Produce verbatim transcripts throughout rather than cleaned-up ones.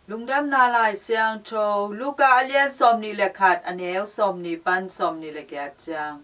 Lungdamna Lai Siangtho, Luka a lian sawmnih le khat, a neu sawmnih pan sawmnih le giat ciang.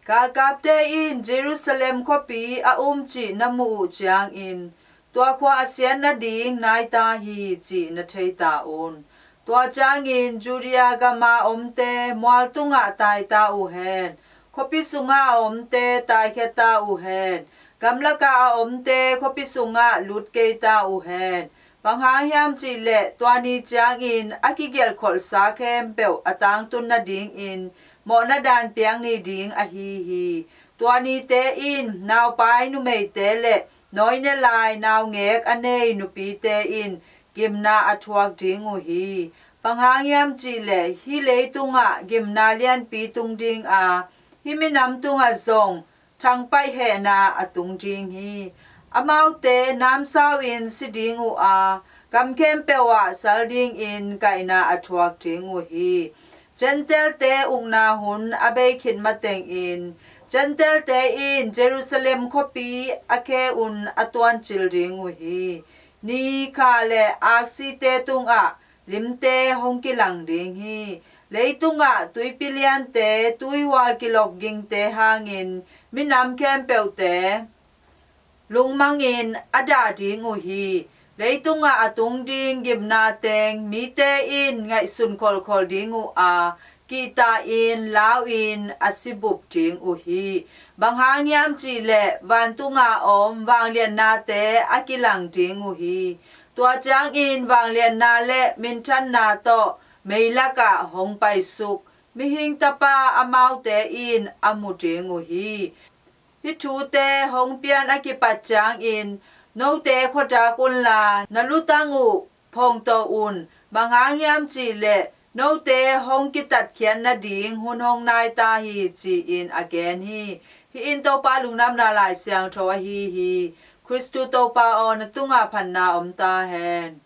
Galkapte in Jerusalem khuapi a um cih na muh uh ciangin, tua khua a siat nading nai ta hi cih na thei ta un. Tua ciangin Judea gama omte mual tungah tai ta uh hen. Khuapi sungah a omte taikhia ta uh hen. Gamlakah a omte khuapi sungah lut kei ta uh hen. Bang hang hiam cih leh tua ni ciangin a kigelh kholhsa khempeuh a tangtun nadingin mawhna dan piak ni ding ahi hi. Tua nite in naupai numeite le nawine lai naungek a nei nupite in gimna a thuak ding uh hi. Bang hang hiam cih leh hih leitungah gimna lianpi tung ding a, hih minam tungah zong thangpaih hehna a tung ding hi. Amaute namsau-in si ding uh a, gam khempeuh ah sal dingin kaihna a thuak ding uh hi. Gentile-te ukna hun a bei khit matengin Gentile-te in Jerusalem khuapi a khe un a tuancil ding uh hi. Ni, kha le aksite tungah limte hong kilang ding hi. Leitungah tuipi liante, tuihual kilok gingte hangin minam khempeuhte lungmangin a dah ding uh hi. Leitungah a tung ding gimna teng mite in ngaihsun kholhkholh ding uh a, kihta-in lau-in a sibup ding uh hi. Bang hang hiam cih leh vantunga om vangliatnate a kilang ding uh hi. Tua ciangin vangliatna le minthanna tawh meilakah hong paisuk Mihing Tapa amaute in a mu ding uh hi. Hih thute hong pian a kipat ciangin note khuadak unla na lutang uh phongto un. Bang hang hiam cih leh note hong kitatkhiat nading hun hong nai ta hi, ci-in a gen hi. Hih in Topa Lungdamna Lai Siangtho ahi hi. Khristu Topa aw, na tungah phatna om ta hen.